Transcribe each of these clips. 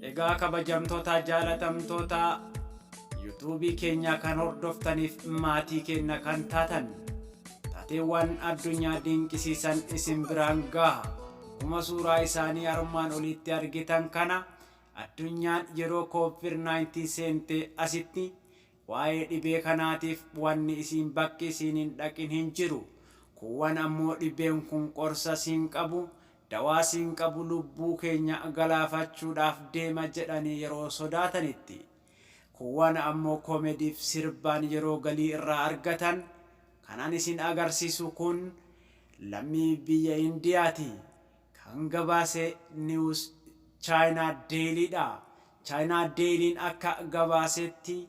Egaa kabajamtoota jaalatamtoota yuutuubii keenya kan hordoftaniif maatii keenya kan taatan, taateewwan addunyaa dinqisiisan isin biraan gaha. Akkuma suuraa isaanii armaan olitti argitan kana, addunyaan yeroo COVID-19 seentee asitti waa'ee dhibee kanaatiif wanni isiin bakki isiin hin dhaqin hin jiru. Kuuwwan ammoo dhibeen kun qorsa siin qabu, dawaa siin qabu, lubbuu keenya galaafachuudhaaf deema jedhanii yeroo sodaatanitti, kuuwwan ammoo koomediif sirbaan yeroo galii irraa argatan. Kanan isin agarsiisu kun lammii biyya Indiyaati. Kan gabaase News China Daily dha. China Daily'n akka gabaasetti,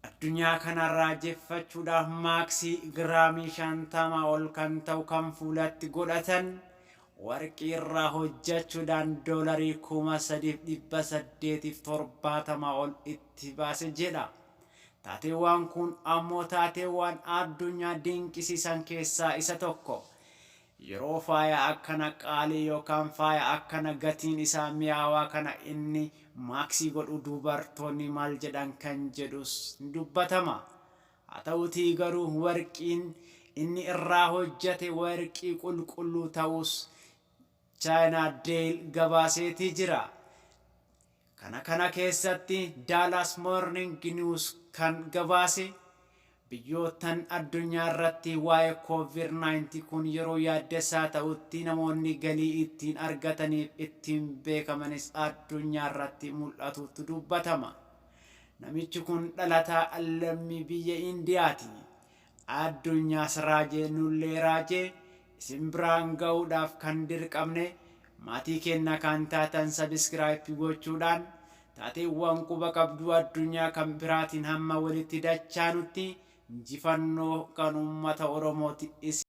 addunyaa kana raajeffachuudhaaf maaksii giraamii 50 ol kan ta'u kan fuulatti godhatan warqii irraa hojjachuudhaan doolarii 3,870 ol itti baase jedha. Taateewwan kun ammoo taateewwan addunyaa dinqisiisan keessaa isa tokko. Yeroo faaya akkana qaalii yookaan faaya akkana gatiin isaa mi'aawaa kana inni maaksii godhu dubartoonni maal jedhan kan jedhus ni dubbatama. Haa ta'utii garuu warqiin inni irraa hojjate warqii qulqulluu ta'uus China Daily gabaaseetii jira. Kana kana keessatti Dallas Morning News kan gabaase, biyyoottan addunyaa irratti waa'ee COVID-19 kun yeroo yaaddessaa ta'utti namoonni galii ittiin argataniif ittiin beekamanis addunyaa irratti mul'atutu dubbatama. Namichi kun dhalataa lammii biyya Indiyaati. Addunyaas raajee nullee raajee isin biraan ga'uudhaaf kan dirqamne, maatii keenna kan taatan subscribe gochuudhaan taateewwan quba qabduu addunyaa kan biraatiin hamma walitti dachaanutti injifannoo kan uummata Oromooti.